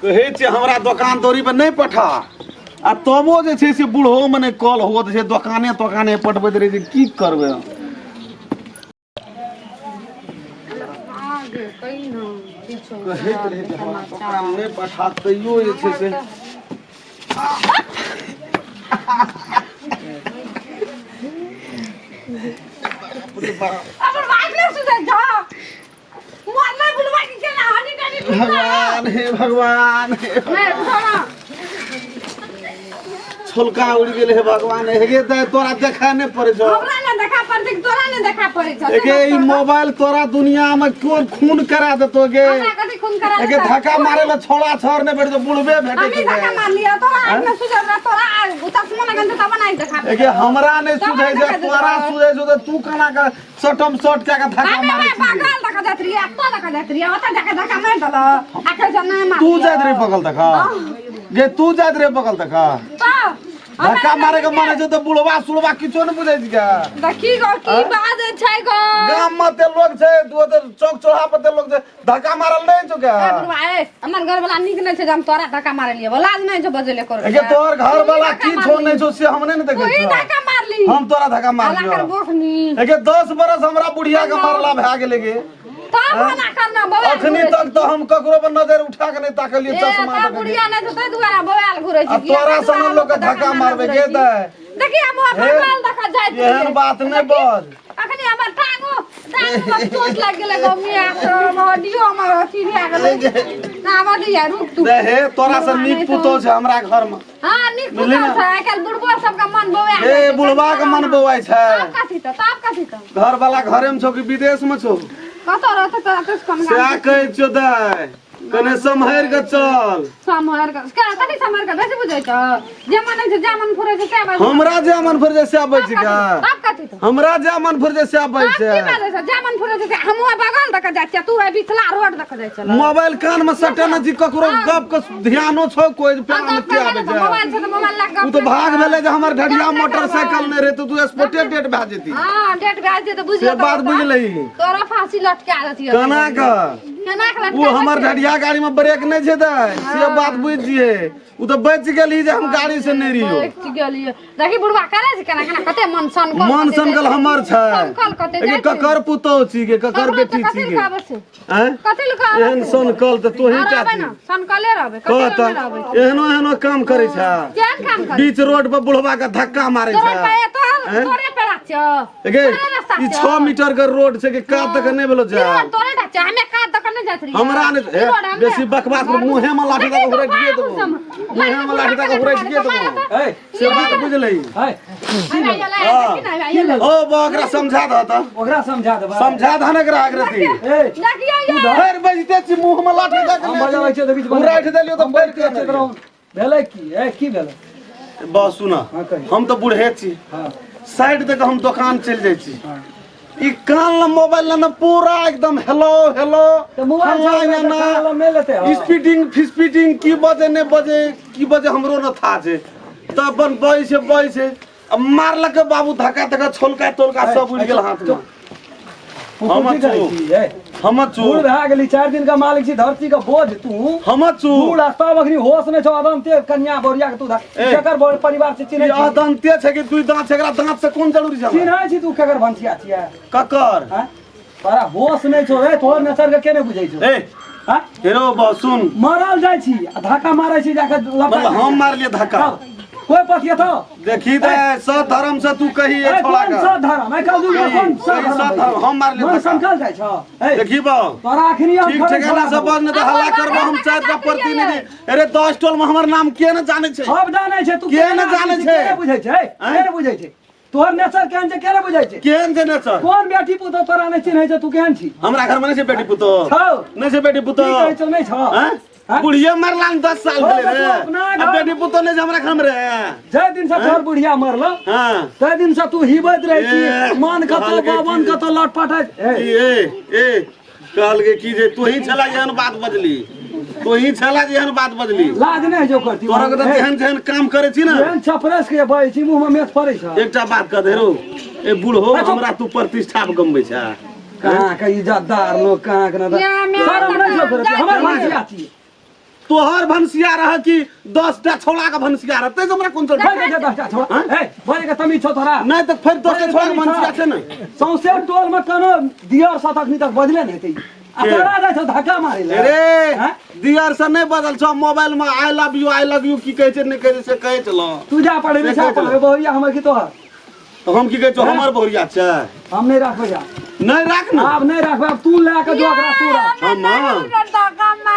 कहै छियै हमरा दोकान दौरी पर नहि पठा आ तबो जे छै से बूढ़ो मे नहि कल होत छै दोकाने तोकाने पठबैत रहै छै की करबै हम कहैत रहै जे हमरा दोकान नहि पठा तैयो जे छै से अपन बाइक ले सुझै जा मोहल्ला बुलवा के केना हनी टानी भगवान हे भगवान हे नहीं उठो ना छोलका उड़ि गेल हे भगवान हेगे तऽ तोरा देखा नहि पड़ै छौ हमरा ने देखा पड़तै कि तोरा ने देखा पड़ै छौ एगे ई मोबाइल तोरा दुनिया में कोन खून करा देतो गे हमरा कथी खून करा एगे देतौ? धक्का मारे ला छोड़ा छर नहि भेटतो बुढ़बे भेटै हमी छै धक्का गे। मार लिया तोरा आँख में सुझल रहा तोरा चश्मा लगन छै तब नहीं देखा एगे हमरा नहि सुझै छै देखा देतौ। तोरा सुझै छौ तऽ तू केना के सटम सट कए के धक्का हमे मारै छी बगल धक्का जात रही एतो धक्का जात रही ओतऽ जाके धक्का मारि देलक आ कहै छै नहि मार तू जाइत रही बगल तक गे तू जाइत रही बगल तक धक्का मारे के मारे छौ तऽ बुढ़वा सुढ़वा किछो नहि बुझै छै गे देखी गो की बाजै छै गो गाम में ते लोग छै दू ते चौक चौराहा पर ते लोग छै धक्का मारल नहि छौ गे ए बुढ़वा ए हमर घर वाला नीक नहि छै जे हम तोरा धक्का मारलियै लाज नहि छौ बजैले करो एगे तोहर घर वाला की छौ नहि छौ से हम नहि ने देखै तू ही छियौ धक्का मारली हम तोरा धक्का अला मारलियौ कर बोखनी एगे 10 बरस हमरा बुढ़िया के मारला भए गेलै गे तब मना करना बौआ अखनी तक तऽ हम ककरो पर नजर उठा के नहि ताकलियै ए चश्मा तब देखलियै बुढ़िया नहि छौ ताहि दुआरे बौआल घुरै आ छी तोरा सन लोक के धक्का मारबै गे दाइ देखी हम हे, बगल देखा जाइत एहन बात नहि बज अखनी हमर टांगो टांगो में चोट लागि गेलै गो मिया हड्डियो हमर अथी भए गेलै ना आबऽ दिया रुक तू दे हे तोरा से नीक पुतोह छै हमरा घर में हाँ नीक बुझली पुतोह ने? छै आइ काल्हि बुढ़बो सबके मन बौआ हे बुढ़वा के मन बौआइ छै तब कथी तऽ तब कथी तऽ घर वाला घरे में छौ कि विदेश में छौ कतऽ रहतै तोरा तऽ कम सएह कहै छियौ दाइ कने सम्हरि के चल सम्हर के कथी सम्हर के बेसी बुझै छौ जे मन होइ छै जे मन फुरै छै सएह बाजै हमरा जे मन फुर जाइ सएह बाजै छै का तब कथी तऽ हमरा जे मन फुर जाइ सएह बाजै तब की छै बाजै छौ जे मन फुरै छै से हमहूँ बगल दऽ कऽ जाइ छियै तू है बिचला रोड दऽ कऽ जाइ छल मोबाइल कान में सटेने छी ककरो गप के ध्यानो छौ कोई पेड़ा में के आबै छै मोबाइल छै तऽ मोबाइल लए कऽ ओ तऽ भाग भेलै जे हमर ढढ़िया मोटरसाइकिल नहि रहै तऽ तू स्पोर्टे डेट भए जेती हँ डेट भए जेतै तऽ बुझि से बात बुझलही तोरा फांसी लटका देतियौ केना के केना के ओ हमर ढढ़िया गाड़ी में ब्रेक नहि छै दाइ से बात बुझि जियै ओ तऽ बचि गेलही जे हम गाड़ी से नहि रहियो बचि गेलियै देखी बुढ़वा करै छै केना केना कते मन सनकल मन कते सनकल जाइ छै। हमर छै सनकल कते एगे जाइ छै। ककर पुतोह छी गे ककर ककरो बेटी तऽ छी कथी गे लए कहबै छै आँय कथी लए कहबै एहन सनकल तऽ तोही आ टा रहबै छी ने सनकले रहबै कह कथी लए तऽ नहि रहबै एहनो एहनो काम करै छै केहन काम करै बीच रोड पर बुढ़वा के धक्का मारै तोरे छै पे तोहर आँय? तोरे पे राख एगे तोरे रास्ता ई छौ। 6 मीटर के रोड छै कि कात तक नहि भेलो ई जा रोड तोरे टा छौ हमे कात दऽ कऽ नहि जाइत रहियै हमरा नहि ई रोड हमे- बेसी बकवास कर मुँहे में लाठी दऽ के हुरैट देबो मुँहे में लाठी दऽ के हुरैट देबो ए से बात बुझलही ए हमे आयल है, देखी ने, हमे आयल है। ओ बा ओकरा समझा दह तऽ ओकरा समझा देबै समझा दह ने एकरा आग्रती ए देखियौ यौ। धरि बजिते छी मुँह में लाठी दऽ के हम बजाबै छियै तऽ बीच बजा। हुरैट देलियौ तऽ बैठ के केकरो भेलै की ए की भेलै बस सुन हाँ, कही। हम तऽ बूढ़े छी हाँ साइड दऽ कऽ हम दोकान चलि जाइ छी हाँ ई कान लऽ मोबाइल लऽ ने पूरा एकदम हेलो हेलो तऽ मोबाइल फल्लाँ छौ, एना, कान लऽ नहि लेतै, हाँ। स्पीडिंग फिस्पीडिंग की बजे नहि बजे की बजे हमरो न था छै तऽ अपन बजै छै बजै छै आ मारलक बाबू धक्का धक्का छोलका तोलका सब उड़ि गेल हाथ में हम हम की करै चूप। छी ए हम चू बूढ़ भए गेली 4 दिन का मालिक छी धरती के बोझ तू हम चू बूढ़ आ तब अखनी होश नहि छौ अदन्ते कन्या बोरिया के तू ए। केकर बड़ परिवार से चिन्है ई छी अदन्ते छै कि दुई दाँत छै एकरा दाँत से कोन जरूरी छै हमरा? चिन्है छी तू केकर भंसिया छियै ककर आँय? तोरा होश नहि छौ रे तोहर नेचर के के नहि बुझै छौ ए आँय? हेरो बा सुन मरल जाइ छी आ धक्का मारै छी जाके लपटा मतलब हम मारलिए धक्का तब कोई पतियतो देखी दे सब धर्म से तू कही ए छोड़ा कोन के सा धर्म ए कल कही, कोन सा कही सा धर्म धर्म, हम मारलिए मन धक्का। संकल जाइ छौ ए देखी बा तोरा अखनी हम ठीक थोड़े ठिकाना से छोड़ा बज नहीं तो हल्ला करबो हम चार का प्रतिनिधि अरे 10 टोल में हमर नाम के न जाने छै सब जानै छै तू के ने जानै छै? के बुझै छै आँय? के ने बुझै छै तोहर नेचर केहन छै के ने बुझै छै केहन छै नेचर कोन बेटी पुतोह तोरा नहि चिन्है छै तू केहन छी हमरा घर में नहीं छै बेटी पुतोह छौ नहीं छै बेटी की पुतोह कहै छौ नहि छौ आँय? आँय? बुढ़िया मरला ने 10 साल हो भेलै बेटू, रे अपना आ घर- बेटी पुतोह नहीं छै हमरा घर में रे जाहि दिन से तोहर बुढ़िया मरल हाँ ताहि दिन से तू हिबैत रहै छी ए, मन कतौ कहलकै बाबन की- कतौ लटपटाइत ए, की ए ए कहलकै की जे तोही छला जेहन बात बजली तोही छला जेहन बात बजली लाज नहि जो करती तोरा के तऽ जेहन जेहन काम करै छी ने एहन छपरस के बजै छी मुँह मे मेथ पड़ै छ एकटा बात कह दे रौ ए बूढ़ो हमरा तू प्रतिष्ठा पर गमबै छै कहाँ के इज्जतदार लोग कहाँ के ना या, मैं शरम नहीं छौ तोरा, हमर भनसिया छी तोहर भनसिया रह कि 10 टा छौड़ा के भनसिया रह, तै से हमरा कोन चल। भए गेल 10 टा छोड़ा ए, भए के तमीज छौ तोरा? नहि तऽ फेर 10 टा छौड़ा के भनसिया छै ने। सौंसे टोल में कोनो दियर से अखनी तक बजले नहीं हेतै आ के? तोरा जाइ छौ धक्का मारै लए। रे हैं? दियर से नहि बदल छौ, मोबाइल में I love you, I love you की कहै छै, नहि कहै छै, से कहै छलौ। तू जा पढ़े से जा। कहै छलौ। पढ़े बहुरिया हमर की तोहर? तऽ हम की कहै छौ, हमर बहुरिया छै? हम नहि राखबै, जा। नहि राख ने। आब नहि राखबै, आब तू लए कऽ जो ओकरा, तू राख। हम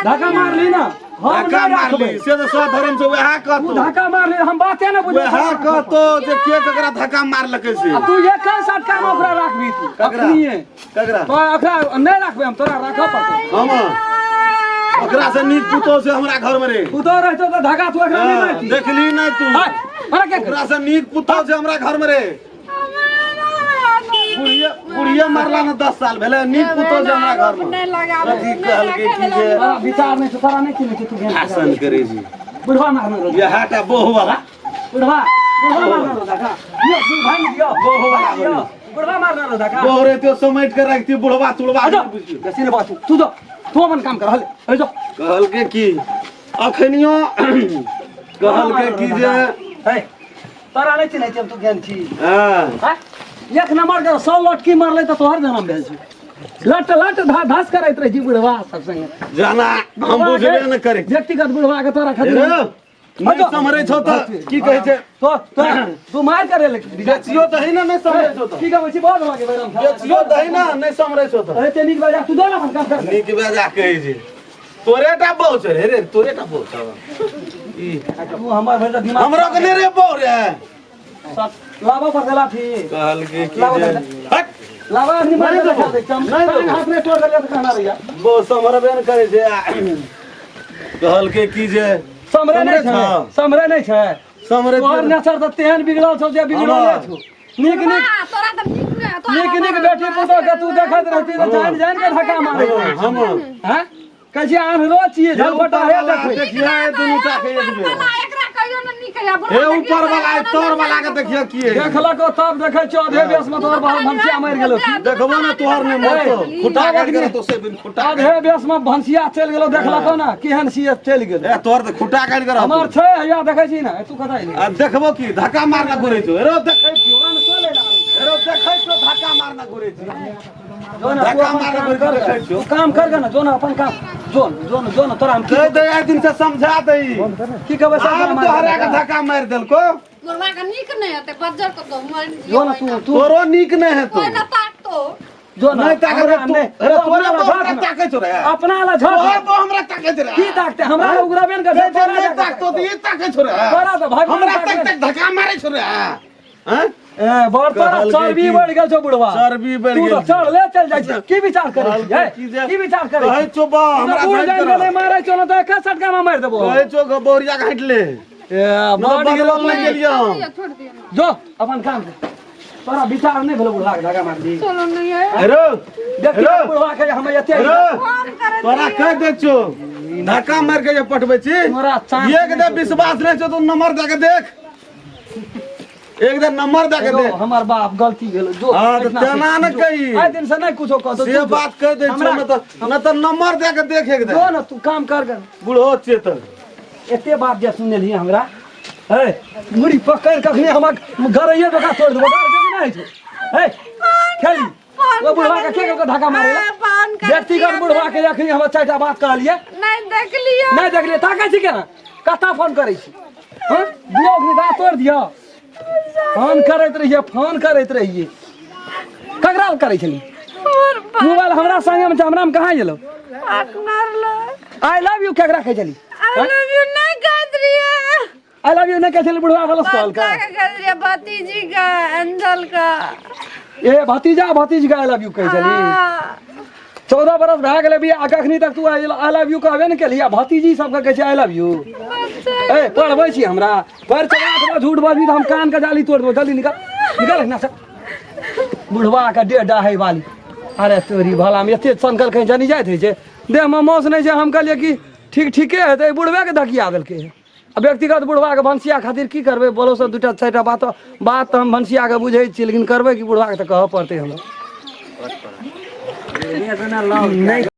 धक्का मारली ना, हम धक्का नहि मारली राखबै। से तऽ सौ धर्म से वएह तू कहतो। धक्का मारली, हम बाते नहि बुझै। वएह कहतो जे के ककरा धक्का मारलकै से। आ तू एक सटका में ओकरा राखबी तू? ककरा? अखनिये। ककरा? तो ओकरा नहि राखबै हम, तोरा राखऽ पड़तौ। हम ओकरा से नीक पुतोह से हमरा घर में रे। तू तो रहितो तऽ धक्का तू एकरा नहि मारती। देखली नहि तू? हाय, हमरा के ओकरा से नीक पुतोह से हमरा घर में रे। बुढ़िया बुढ़िया मरला ने 10 साल भेलै, नीक पुतोह से हमरा घर में। नहि लगाबू। अथी कहलकै की जे तोरा विचार नहि छौ, तोरा नहि चिन्है छै तू गेल। भाषण करै छी। बुढ़वा मारने रहौ। इएह टा बोह वाला। बुढ़वा, बुढ़वा मारने रहौ धक्का। दियौ, भाइ दियौ। बोह वाला। दियौ, बुढ़वा मारने रहौ धक्का। बोह रे तो समेट के रखती बुढ़वा तुड़वा। आ जाओ, बेसी नहि बाजू। तू जो, तू अपन काम कर, हले अरे जो। कहलकै की, अखनियो कहलकै की जे हे, तोरा नहि चिन्है छी हम, तू गेल छी। हँ। हाँ? एक नंबर के 100 लटकी मारले तऽ तोहर जन्म भेल छै। लट लट धा धस करैत रहै छी बुढ़वा सब संगे। जाना हम बुझबे ने करै। व्यक्तिगत बुढ़वा के तोरा खातिर रे नहि सम्हरै छौ तऽ की कहै छै? तो तो तू मार करे ले। बेचियो दही ने, नहि सम्हरै छौ तऽ। की कहै छी, बहुत लगे बैरम। बेचियो दही ने, नहि सम्हरै छौ तऽ। अरे ते नीक बजा, तू दो ना अपन काम कर। नीक बेजा कहै छै, तोरे टा बहु छै रे, रे तोरे टा बहु छौ ई। तू हमर भरि दिमाग हमरो के नहि रे बहु रे। सब लाबो पर देला थी। कहलकै की लाबो जे देला। हट। लाबो आदमी मार नहि के देबो। देखा दे चम नहि देबो। हाथ में तोड़ देलियै तऽ कहना रहिया। बहु सम्हरबे ने करै छै। आ, कहलकै की जे समरे नहि छै। छौ। समरे नहि छै। सम्हरै तोहर नेचर तऽ तेहन बिगड़ल छौ जे बिगड़ल हमर। छौ। नीक नीक तोरा तऽ नीक नहि, तोरा नीक नीक बेटी पुतोह के तू देखैत रहती तऽ जानि जानि के धक्का मारै। हम हैं, कहै छी आन्हरो छियै, झलफटा हे देखै। देखिए दुनू टा के एक बेर। वाला एकरा कहियो न नीक है। हे, ऊपर वाला तोर वाला के देखिए की है। देखलक तब देखै छियौ, आधे बेस में तोहर बहुत भनसिया मरि गेलौ की। देखबो ने तोहर ने मरतो, खुटा काट के तो से बिन खुटा। आधे बेस में भनसिया चलि गेलौ, देखलक ने केहन छियै, चलि गेल। ए, तोहर तऽ खुटा काट के रहतो। हमर छै, हैया देखै छी ने, तू कतऽ एली? आ देखबो की, धक्का मारना घुरै छौ। रो देखै छियौ, रो देखै छियौ, धक्का मारना घुरै छी। जो ना, तू धक्का अपन मारना काम घुरै कर। छी, देखै छियौ। तू काम कर गे ना, जो ना अपन काम, जो जो जो ना, तोरा हम की दे दे, एक दिन से समझा दे। की कहबै सब? आब तोहरा के धक्का मारि देलको। बुढ़वा के नीक नहि हेतै, बज्जर के तो मरि। जो ना तू तू तोरो नीक नहि हेतौ। कोइ न ताकतो। जो ना। नहि ताकत हमरा तू। नहि। अरे तू तोरे अपना ला बहु झाँक हमरा ना। ताकै छौ रे। अपना ला झाँक। तोहर बहु हमरा ताकै छै रे। की ताकते? हमरा ला उगराबे ने करै जे छै, तोरा नहि जा के ताकतो तऽ ई ताकै छौ रे। तोरा तऽ भगवान हमरा ताकै। तक तक धक्का मारै छौ रे, हैं? ए, बड़ तोरा कहलकै चर्बी बढ़ि गेल छौ बुढ़वा। चर्बी बढ़ि तू गेल तऽ चढ़ले चलि जाइ छी। की विचार करै छी कहलकै हे? की जे की विचार करै कहै छी? छौ बा तू हमरा तऽ बूढ़ झाँटि जानि के के नहि मारै छौ ने तऽ एक सटका मे मारि देबो। कहै छौ गो बहुरिया के हटि ले। ए, बढ़ि गेलौ। बदलल नहि गेलियै हम। छोड़ दियौ ना। जो अपन काम कर। तोरा विचार नहि भेलौ बुढ़वा के धक्का मार दी? चलो नहीं है। हेरो। देख हेलो। बुढ़वा के हम एते हेरो। फोन करे। तोरा कह दै छौ, धक्का मारि के जे पठबै छी। तोरा चांस एक दे विश्वास नहि छौ तऽ नंबर दे के देख, एक दे नंबर दे के एगो देख। हमर बाप गलती भेल, जो। हाँ, तऽ एहिठिना से तेना ने जो। कही। आइ दिन से नहि कुछो कहतो। से बात कह दै छौ, नहि तऽ नंबर दे के देख एक दे। जो ने, तू काम कर गे। बूढ़ो छियै तऽ। एते बात जे सुनेलियै हमरा, हे मुड़ी पकड़ि कखनी हमर गरैये जकाँ तोड़ि देबो। गर जेबी नहि छै। हे खेली ओ बुढ़वा के के धक्का मारे ला? फोन कर। व्यक्तिगत बुढ़वा के अखनी हम चारिटा बात कहलियै। नहीं देखलियो। नहि देखलियै? ताकै छी केना? कतऽ फोन करै छी? हँ, दियौ अखनी दाँत तोड़ि दियौ। फोन करैत रहियै, फोन करैत रहियै, ककरा लग करै छलियै? मोबाइल हमरा संगे में छै, हमरा में कहाँ गेलौ? Partner low. I love you केकरा कहै छली? I love you नहीं कहत रहिए। I love you नहि कहै छली? बुढ़वा गलत कहलकै। बच्चा के कहत रहिए, भतीजी का, एंजल का। ए, भतीजा भतीज के I love you कहै छली? हाँ। 14 बरस भए गेलै बियाह, कखनी तक तू I love you कहबे ने केलही आ भतीजी सबके कहै छै I love U. ए, पढ़बै छी हमरा पर चला, झूठ बाजबी तऽ हम कान के जाली तोड़ देबो। जल्दी निकल, निकल एहिना से, बुढ़वा के डेढ़ डाहै वाली। अरे तोरी भला में एते सनकल कहीं जानी जाइत होइ छै, देहमे मौस नहि छै। हम कहलियै कि ठीक ठीके हेतै, बुढ़बे के धकिया देलकै। आ व्यक्तिगत बुढ़वाके भनसिया खातिर की करबै बोलो सब? दूटा चारिटा बात बात तऽ हम भनसियाके बुझै छियै, लेकिन करबै कि, बुढ़वाके तऽ कहऽ पड़तै हमरा। नहीं।